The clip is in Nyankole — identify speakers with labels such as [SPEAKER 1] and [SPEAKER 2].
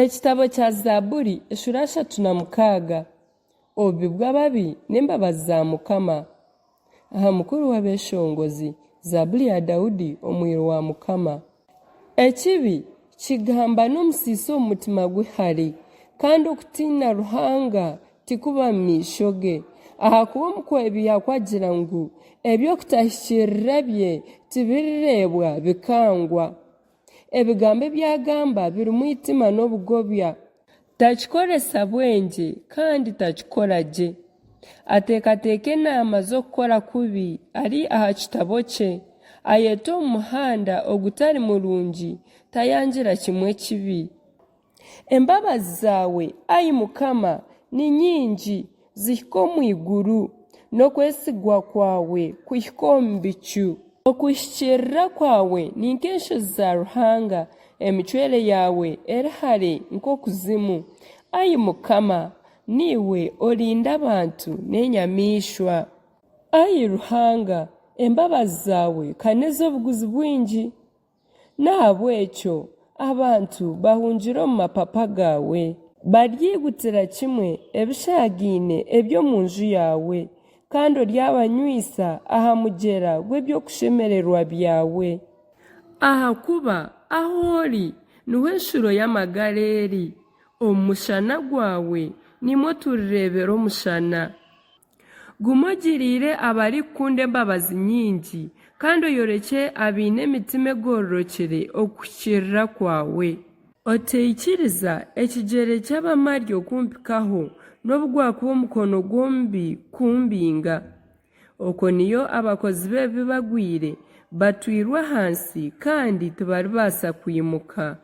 [SPEAKER 1] Ekitabo kya Zaaburi eshuura 36 Obubi bw'ababi n'embabazi za Mukama. Aha mukuru w'abeeshongozi, Zaaburi ya Daudi omwiru wa Mukama. Ekibi kigamba n'omusiisi omu mutima gwe hare, kandi okutiina Ruhanga tikuba mu maisho ge. Ahakuba omu kwebiiha kwe agira ngu eby'okutahikiirira bye tibirireebwa bikangwa. Ebigambo ebi agamba birimu eitima n'obugobya. Takikoresa bwengye kandi takikora gye. Ateekateeka enaama z'okukora kubi ari aha kitabo kye. Ayeta omu muhanda ogutari murungi, tayangira kimwe ekibi. Embabazi zaawe, ai Mukama, ni nyingi, zihika omu iguru, n'okwesigwa kwawe kuhika omu bicu. Okuhikiirira kwawe ni nk'enshozi za Ruhanga, emicwere yaawe eri hare nk'okuzimu. Ai Mukama, niiwe orinda abantu n'enyamaishwa. Ai Ruhanga, embabazi zaawe ka n'ez'obuguzi bwingi! N'ahabw'ekyo abantu bahungire omu mapapa gaawe. Baryaigutira kimwe ebishaagaine eby'omu nju yaawe, kandi oryabanywaisa aha mugyera gw'eby'okushemererwa byawe. Ahakuba ahu ori niho enshuro y'amagara eri, omu mushana gwawe nimwo turireebera omushana. Guma ogirire abarikukunda embabazi nyingi, kandi oyorekye abaine emitima egororokire okuhikiirira kwawe. Otaikiriza ekigyere ky'abamaryo kumpikaho, n'obu gwakuba omukono gw'omubi kumbinga. Okwo niyo abakozi b'ebibi bagwire, batwirwe ahansi kandi tibaribaasa kwimuka.